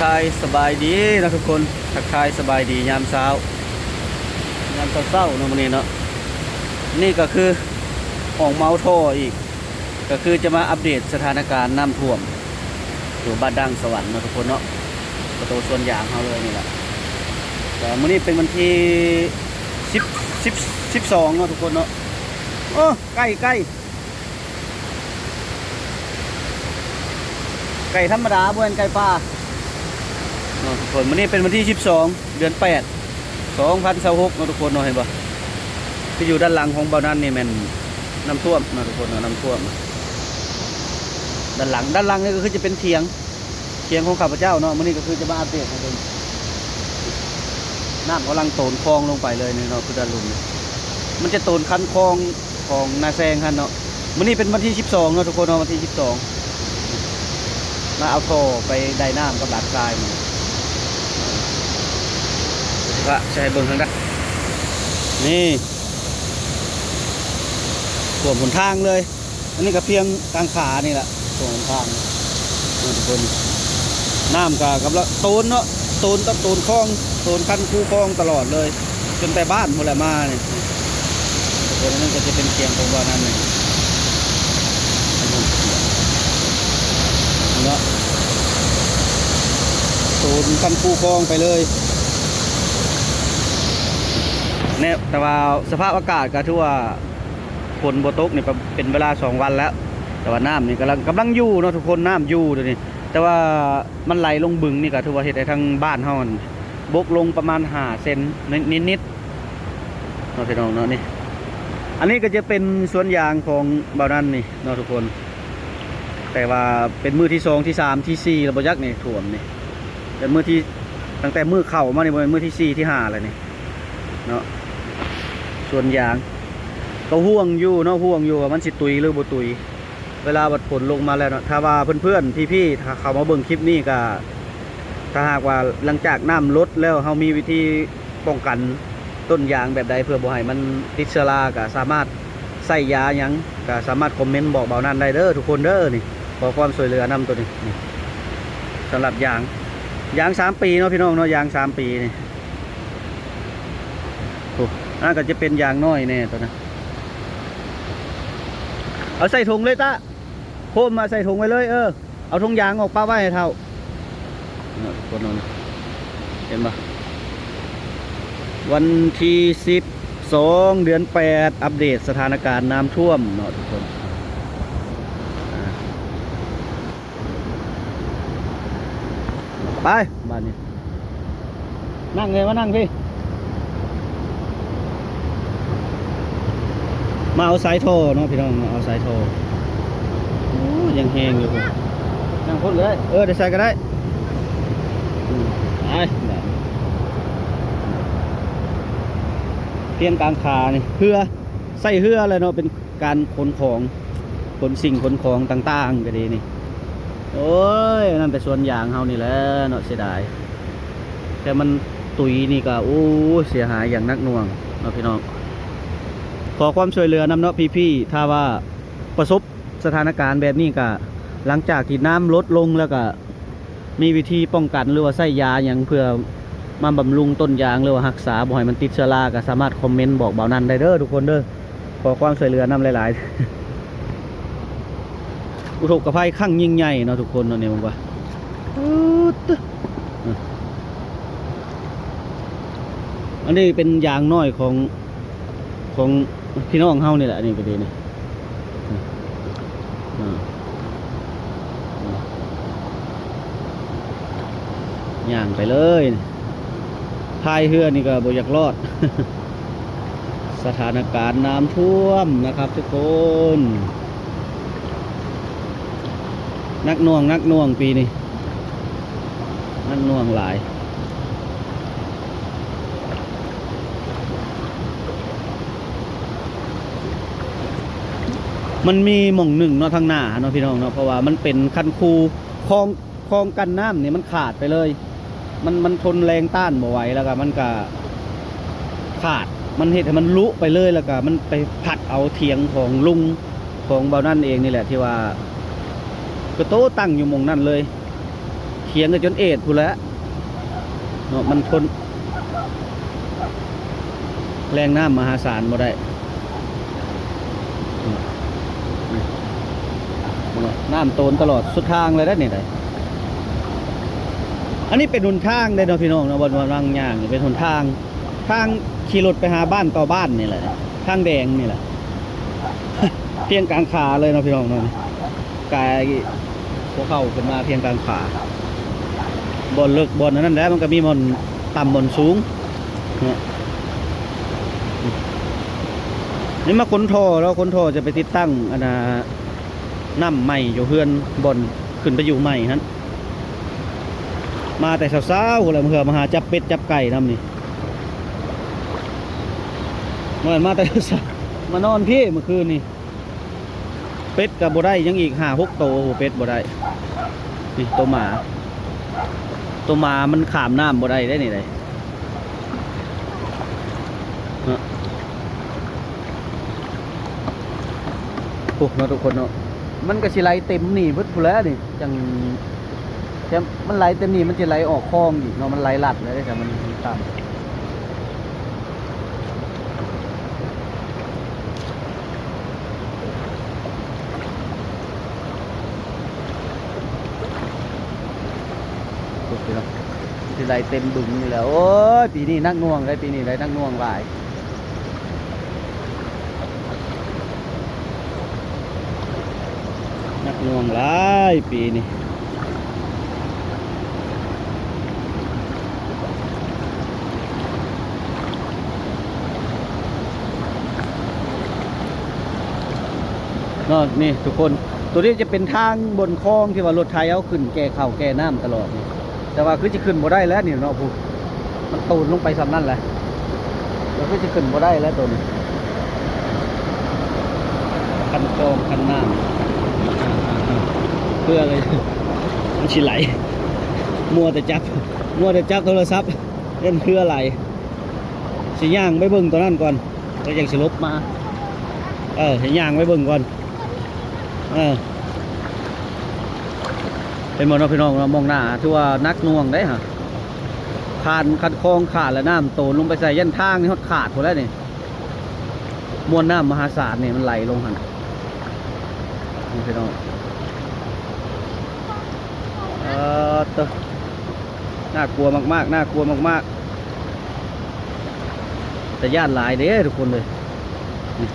ທັກທາຍສະບາຍດີເນາະທຸກຄົນ, ທັກທາຍສະບາຍດີຍາມເຊົ້າ ຍາມເຊົ້າໆເນາະ ມື້ນີ້ເນາະ. ນີ້ກໍຄືອອກມາເອົາທໍ່ອີກ ກໍຄືຈະມາອັບເດດສະຖານະການນ້ຳຖ້ວມຢູ່ບ້ານດ່າງສະຫວັນເນາະທຸກຄົນເນາະ, ປະຕູສວນຢາງເຮົາເລີຍນີ້ແຫຼະ. ແຕ່ມື້ນີ້ເປັນວັນທີສິບ ສິບ ສິບສອງເນາະທຸກຄົນເນາະ. ໂອ້ ໄກ່ ໄກ່ ໄກ່ທຳມະດາ ບໍ່ແມ່ນໄກ່ປ່າເນາະທຸກຄົນ. ມື້ນີ້ເປັນວັນທີສິບສອງ ເດືອນແປດ ສອງພັນຊາວຫົກເນາະທຸກຄົນເນາະ. ເຫັນບໍ່ ທີ່ຢູ່ດ້ານຫຼັງຂອງເບົານັ້ນນີ້ແມ່ນນ້ຳຖ້ວມເນາະທຸກຄົນເນາະ, ນ້ຳຖ້ວມ. ດ້ານຫຼັງ ດ້ານຫຼັງນີ້ກໍຄືຈະເປັນຖຽງ ຖຽງຂອງຂ້າພະເຈົ້າເນາະ. ມື້ນີ້ກໍຄືຈະມາອັບເດດໃຫ້ເບິ່ງ ນ້ຳກຳລັງໂຕນຄອງລົງໄປເລີຍນີ້ເນາະ, ຄືດ້ານລຸ່ມນີ້ ມັນຈະໂຕນຄັນຄອງຂອງນາແຊງຫັ້ນເນາະ. ມື້ນີ້ເປັນວັນທີສິບສອງເນາະທຸກຄົນເນາະ, ວັນທີສິບສອງ ມາເອົາທໍ່ໄປໄດ້ນ້ຳກັບຫຼານຊາຍມື້ນີ້. ພາໃຫ້ເບິ່ງທາງດ້ານນີ້ ຖ້ວມຫົນທາງເລີຍ. ອັນນີ້ກໍພຽງກາງຂານີ້ແຫຼະ ຊ່ວງທາງນີ້ທຸກຄົນ. ນ້ຳກໍກຳລັງໂຕນເນາະ, ໂຕນ ໂຕນຄອງ ໂຕນຄັນຄູຄອງຕະຫຼອດເລີຍ, ຈົນແຕ່ບ້ານພຸ້ນແຫຼະມານີ້ທຸກຄົນ. ອັນນັ້ນກໍຈະເປັນຖຽງຂອງເບົານັ້ນນີ້ເນາະ, ໂຕນຄັນຄູຄອງໄປເລີຍແນະ. ແຕ່ວ່າສະພາບອາກາດກໍຖືວ່າ ຝົນບໍ່ຕົກນີ້ປະ ເປັນເວລາສອງວັນແລ້ວ, ແຕ່ວ່ານ້ຳນີ້ກຳລັງ ກຳລັງຢູ່ເນາະທຸກຄົນ, ນ້ຳຢູ່ດຽວນີ້. ແຕ່ວ່າມັນໄຫຼລົງບຶງນີ້ກໍຖືວ່າເຮັດໃຫ້ທາງບ້ານເຮົາຫັ້ນບົກລົງປະມານຫ້າເຊັນນິດໆເນາະ ພີ່ນ້ອງເນາະ. ນີ້ ອັນນີ້ກໍຈະເປັນສວນຢາງຂອງເບົານັ້ນນີ້ເນາະທຸກຄົນ, ແຕ່ວ່າເປັນມື້ທີສອງ ທີສາມ ທີສີ່ແລ້ວບໍ່ຈັກນີ້ຖ້ວມນີ້. ເປັນມື້ທີ່ ຕັ້ງແຕ່ມື້ເຂົ້າມານີ້ ບໍ່ແມ່ນມື້ທີສີ່ ທີຫ້າແລ້ວນີ້ ເນາະ. ສວນຢາງກໍຫ່ວງຢູ່ເນາະ, ຫ່ວງຢູ່ວ່າມັນຊິຕຸຍຫຼືບໍ່ຕຸຍ. ເວລາບັດຝົນລົງມາແລ້ວເນາະ, ຖ້າວ່າເພື່ອນໆ ພີ່ໆ ຖ້າເຂົ້າມາເບິ່ງຄລິບນີ້ກໍ ຖ້າຫາກວ່າຫຼັງຈາກນ້ຳລົດແລ້ວ ເຮົາມີວິທີປ້ອງກັນຕົ້ນຢາງແບບໃດ ເພື່ອບໍ່ໃຫ້ມັນຕິດເຊື້ອລາ ກໍສາມາດໃຊ້ຢາຫຍັງ ກໍສາມາດຄອມເມັນບອກເບົານັ້ນໄດ້ເດີທຸກຄົນເດີ. ນີ້ ຂໍຄວາມຊ່ວຍເຫຼືອນຳໂຕນີ້. ນີ້ ສຳລັບຢາງ ຢາງສາມປີເນາະ ພີ່ນ້ອງເນາະ, ຢາງສາມປີນີ້. ໂອ້ ອັນນັ້ນກໍຈະເປັນຢາງນ້ອຍແດ່ໂຕນັ້ນ. ເອົາໃສ່ຖົງເລີຍຕະ ໂຄມມາໃສ່ຖົງໄວ້ເລີຍ. ເອີ ເອົາຖົງຢາງອອກປະໄວ້ໃຫ້ເຖົ້າ. ເນາະ ທຸກຄົນເນາະ ເຫັນບໍ່? ວັນທີສິບສອງ ເດືອນແປດ ອັບເດດສະຖານະການນ້ຳຖ້ວມເນາະທຸກຄົນ. ອ່າ ໄປບາດນີ້ ນັ່ງເລີຍ ມານັ່ງພີ້. ມາເອົາສາຍທໍ່ເນາະ ພີ່ນ້ອງເນາະ, ເອົາສາຍທໍ່. ໂອ້ ຍັງແຮງຢູ່ພຸ້ນ. ນັ່ງພຸ້ນກໍໄດ້. ເອີ ໄດ້ໃສ່ກໍໄດ້. ອືມ ໄປ. ພຽງກາງຂານີ້ ເຮືອ ໃຊ້ເຮືອແຫຼະເນາະ ເປັນການຂົນຂອງ ຂົນສິ່ງຂົນຂອງຕ່າງໆ ກໍດີນີ້. ໂອ້ຍ ອັນນັ້ນແຕ່ສວນຢາງເຮົານີ້ແຫຼະເນາະ, ເສຍດາຍ. ແຕ່ມັນຕຸຍນີ້ກໍ ໂອ້ ເສຍຫາຍຢ່າງໜັກໜ່ວງເນາະ ພີ່ນ້ອງ. ຂໍຄວາມຊ່ວຍເຫຼືອນຳເນາະ ພີ່ໆ ຖ້າວ່າປະສົບສະຖານະການແບບນີ້ ກໍຫຼັງຈາກທີ່ນ້ຳລົດລົງແລ້ວ ກໍມີວິທີປ້ອງກັນ ຫຼືວ່າໃຊ້ຢາຫຍັງເພື່ອມາບຳລຸງຕົ້ນຢາງ ຫຼືວ່າຮັກສາບໍ່ໃຫ້ມັນຕິດເຊື້ອລາ ກໍສາມາດຄອມເມັນບອກເບົານັ້ນໄດ້ເດີທຸກຄົນເດີ. ຂໍຄວາມຊ່ວຍເຫຼືອນຳຫຼາຍໆ. ອຸທົກກະໄພຄັ້ງຍິ່ງໃຫຍ່ເນາະທຸກຄົນເນາະ, ນີ້ເບິ່ງວ່າ ອັນນີ້ເປັນຢາງນ້ອຍຂອງ ຂອງພີ່ນ້ອງເຮົານີ້ແຫຼະ. ອັນນີ້ກໍດີນີ້ ອ່າ ຍ່າງໄປເລີຍ. ພາຍເຮືອນີ້ກໍບໍ່ຢາກລອດ. ສະຖານະການນ້ຳຖ້ວມນະຄັບທຸກຄົນ, ໜັກໜ່ວງ ໜັກໜ່ວງປີນີ້ ໜັກໜ່ວງຫຼາຍ. ມັນມີໝ່ອງໜຶ່ງເນາະ ທາງໜ້າເນາະ ພີ່ນ້ອງເນາະ, ເພາະວ່າມັນເປັນຄັນຄູ ຄອງ ຄອງກັ້ນນ້ຳນີ້ມັນຂາດໄປເລີຍ, ມັນ ມັນທົນແຮງຕ້ານບໍ່ໄຫວ ແລ້ວກໍມັນກໍຂາດ, ມັນເຮັດໃຫ້ມັນລຸໄປເລີຍ, ແລ້ວກໍມັນໄປພັດເອົາຖຽງຂອງລຸງຂອງເບົານັ້ນເອງນີ້ແຫຼະ ທີ່ວ່າກະໂຕຕັ້ງຢູ່ໝ່ອງນັ້ນເລີຍ. ເຂ ຖຽງກັນຈົນເອດພຸ້ນແຫຼະເນາະ ມັນທົນແຮງນ້ຳມະຫາສານບໍ່ໄດ້. ນ້ຳໂຕນຕະຫຼອດສຸດທາງເລີຍເດ້ນີ້ໄດ໋. ອັນນີ້ເປັນຫົນທາງເດ້ເນາະພີ່ນ້ອງເນາະ ບ່ອນວ່ານັ່ງຍ່າງນີ້ເປັນຫົນທາງ ທາງຂີ່ລົດໄປຫາບ້ານຕໍ່ບ້ານນີ້ແຫຼະ ທາງແດງນີ້ແຫຼະ ພຽງກາງຂາເລີຍເນາະພີ່ນ້ອງເນາະ. ກາຍພວກເຮົາຂຶ້ນມາພຽງກາງຂາ ບ່ອນເລິກບ່ອນອັນນັ້ນແຫຼະ ມັນກໍມີບ່ອນຕ່ຳບ່ອນສູງເນາະ. ນີ້ມາຂົນທໍ່ ແລ້ວຂົນທໍ່ຈະໄປຕິດຕັ້ງອັນນ່າ ນ້ຳໃໝ່ຢູ່ເຮືອນ ບ່ອນຂຶ້ນໄປຢູ່ໃໝ່ຫັ້ນ. ມາແຕ່ເຊົ້າໆພຸ້ນແຫຼະ ເພື່ອມາຫາຈັບເປັດຈັບໄກ່ນຳນີ້ ແມ່ນມາແຕ່ເຊົ້າ ມານອນພີ້ມື້ຄືນນີ້. ເປັດກໍບໍ່ໄດ້ຫຍັງອີກ ຫ້າຫົກໂຕ ໂອ້ ເປັດບໍ່ໄດ້. ນີ້ໂຕໝາ ໂຕໝາມັນຂ້າມນ້ຳບໍ່ໄດ້ເດ້ນີ້ເດ້. ເນາະ ໂອ້ ເນາະທຸກຄົນເນາະ ມັນກໍຊິໄຫຼເຕັມນີ້ເບິດພຸ້ນແຫຼະນີ້ ຈັ່ງ ແຕ່ມັນໄຫຼເຕັມນີ້ ມັນຊິໄຫຼອອກຄອງອີກເນາະ ມັນໄຫຼລັດແລ້ວເດ້ ຖ້າມັນຕາມ ໂອ້ຍ ພີ່ນ້ອງ ຊິໄຫຼເຕັມບຶງນີ້ແຫຼະ. ໂອ້ຍ ປີນີ້ໜັກໜ່ວງເດ້ ປີນີ້ໄດ້ໜັກໜ່ວງຫຼາຍ ໜັກໜ່ວງຫຼາຍປີນີ້. ເນາະ ນີ້ທຸກຄົນ ໂຕນີ້ຈະເປັນທາງບົນຄອງທີ່ວ່າລົດໄຖເອົາຂຶ້ນແກ່ເຂົ້າແກ່ນ້ຳຕະຫຼອດນີ້ ແຕ່ວ່າຄືຊິຂຶ້ນບໍ່ໄດ້ແລ້ວນີ້ເນາະ ຜູ້ ມັນໂຕນລົງໄປສ່ຳນັ້ນແຫຼະ ແລ້ວຄືຊິຂຶ້ນບໍ່ໄດ້ແລ້ວໂຕນີ້ ຄັນຄອງຄັນນ້ຳ ເພື່ອເລີຍ ມັນຊິໄຫຼ ມົວແຕ່ຈັບ ມົວແຕ່ຈັບໂທລະສັບ ຢ້ານເຮືອໄຫຼ ຊິຍ່າງໄປເບິ່ງຕົວນັ້ນກ່ອນ ແລ້ວຈັ່ງຊິຫຼົບມາ ເອີ ຊິຍ່າງໄປເບິ່ງກ່ອນ ເອີ ເຫັນບໍ່ເນາະພີ່ນ້ອງເນາະ ໝ່ອງໜ້າຖືວ່າໜັກໜ່ວງເດ້ຫະ ຄານ ຄັນຄອງຂາດແລ້ວ ນ້ຳໂຕນລົງໄປໃສ່ ຢ້ານທາງນີ້ຮອດຂາດພຸ້ນແລ້ວນີ້ ມວນນ້ຳມະຫາສານນີ້ມັນໄຫຼລົງຫັ້ນ ນີ້ພີ່ນ້ອງ ເອີ ເຕີ ໜ້າກົວມາກໆ ໜ້າກົວມາກໆ ແຕ່ຢ້ານຫຼາຍເດ້ທຸກຄົນເອີຍ ນີ້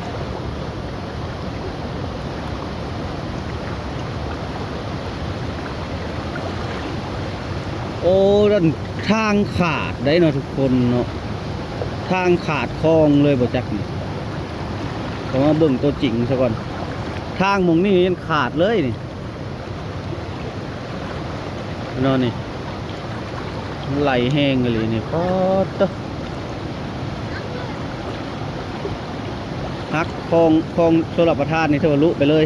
ໂອ້ ນັ້ນທາງຂາດໄດ໋ເນາະທຸກຄົນເນາະ ທາງຂາດຄອງເລີຍບໍ່ຈັກນີ້ ກໍມາເບິ່ງຕົວຈິງຊະກ່ອນ ທາງໝ່ອງນີ້ຍັງຂາດເລີຍນີ້ ເນາະນີ້ ໄຫຼແຮງອີ່ຫຼີນີ້ ປາດເຕີ ຫັກຄອງ ຄອງຊົລປະທານນີ້ຖືວ່າລຸໄປເລີຍ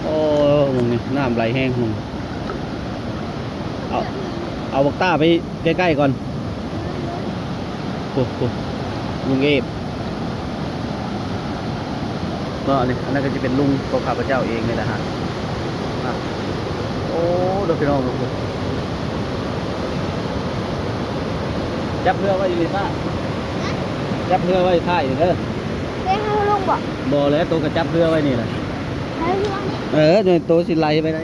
ໂອ້ ໝ່ອງນີ້ນ້ຳໄຫຼແຮງ ເອົາ ເອົາບັກຕ້າໄປໃກ້ໆກ່ອນ ໂອ້ໂຫ ລຸງເອບ ເນາະ ອັນນີ້ ອັນນັ້ນກໍຈະເປັນລຸງຂອງຂ້າພະເຈົ້າເອງນີ້ແຫຼະຮະ ອ່ະ ໂອ້ ເດີພີ່ນ້ອງ ຈັບເຮືອໄວ້ຢູ່ນີ້ປ້າ ຈັບເຮືອໄວ້ທ້າຍນີ້ເດີ ເດ້ ເຮົາລົງບໍ່? ບໍ່ແຫຼະ ໂຕກໍຈັບເຮືອໄວ້ນີ້ແຫຼະ ໃຫ້ເຮືອ ເອີ ໂຕຊິໄຫຼໄປໃດ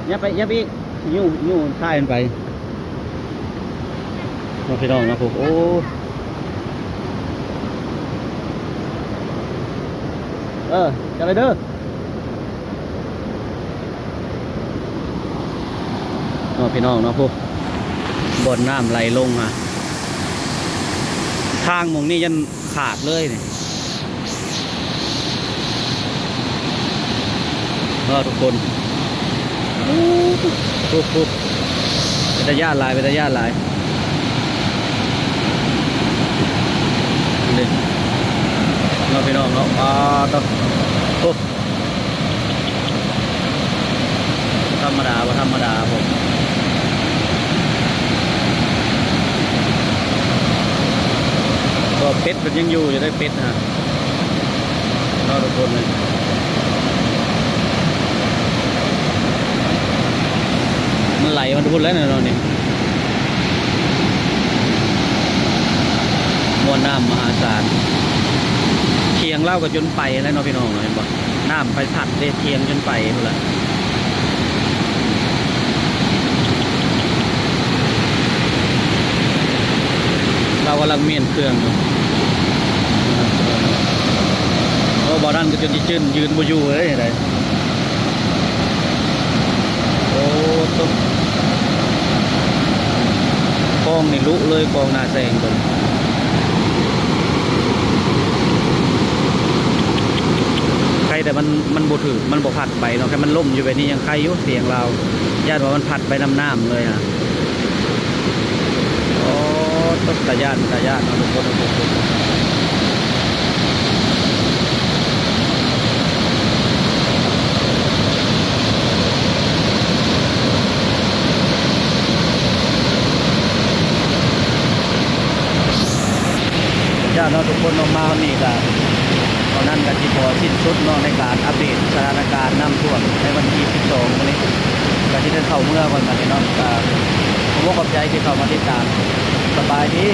ຢ່າໄປ ຢ່າໄປອີກ ຍູ້ ຍູ້ທ້າຍມັນໄປ ເນາະ ພີ່ນ້ອງເນາະ ໂອ້ ເອີ ຈັບໄປເດີ ເນາະ ພີ່ນ້ອງເນາະ ຜູ້ ບ່ອນນ້ຳໄຫຼລົງຫາ ທາງໝ່ອງນີ້ຢ້ານຂາດເລີຍນີ້ ເນາະ ທຸກຄົນ ໂອ້ໂຫ ເປັນຕາຢ້ານຫຼາຍ ເປັນຕາຢ້ານຫຼາຍ ນີ້ ເນາະ ພີ່ນ້ອງເນາະ ປາດໂທ້ ບໍ່ທຳມະດາ ບໍ່ທຳມະດາ ໂອ້ ເປັດເພິ່ນຍັງຢູ່ຢູ່ເດ້ ເປັດຫັ້ນເນາະທຸກຄົນເອີຍ. ມັນໄຫຼມາແຕ່ພຸ້ນແລ້ວເນາະນີ້ ມວນນ້ຳມະຫາສານ. ຖຽງລາວກໍຈົນໄປແລ້ວເນາະພີ່ນ້ອງເນາະ ເຫັນບໍ່? ນ້ຳໄປພັດເດ້ ຖຽງຈົນໄປພຸ້ນລະ. ລາວກຳລັງມ້ຽນເຄື່ອງຢູ່. ໂອ້ ບ່ອນນັ້ນກໍຈົນຊິຈື່ນ ຢືນບໍ່ຢູ່ເລີຍໄດ໋. ໂອ້ ໂຕະ ຄອງນີ້ລຸເລີຍ ຄອງນາແຊງຕົວນີ້. ໄຄແຕ່ມັນ ມັນບໍ່ຖືກ ມັນບໍ່ພັດໄປເນາະ. ຄັນມັນລົ້ມຢູ່ແບບນີ້ຍັງໄຄຢູ່ ຖຽງລາວ ຢ້ານວ່າມັນພັດໄປນຳນ້ຳເລີຍຫັ້ນ. ໂອ້ ຕົກ ຕາຢ້ານ ຕາຢ້ານເນາະທຸກຄົນ. ຢ້ານເນາະທຸກຄົນເນາະ. ມາຮອດນີ້ກະ ເທົ່ານັ້ນກະຊິຂໍສິ້ນສຸດເນາະ ໃນການອັບເດດສະຖານະການນ້ຳຖ້ວມໃນວັນທີສິບສອງມື້ນີ້ ກະຊິໄດ້ເຂົ້າເມືອກ່ອນບາດນີ້ເນາະ. ກະຂໍຂອບໃຈທີ່ເຂົ້າມາຕິດຕາມ. ສະບາຍດີ.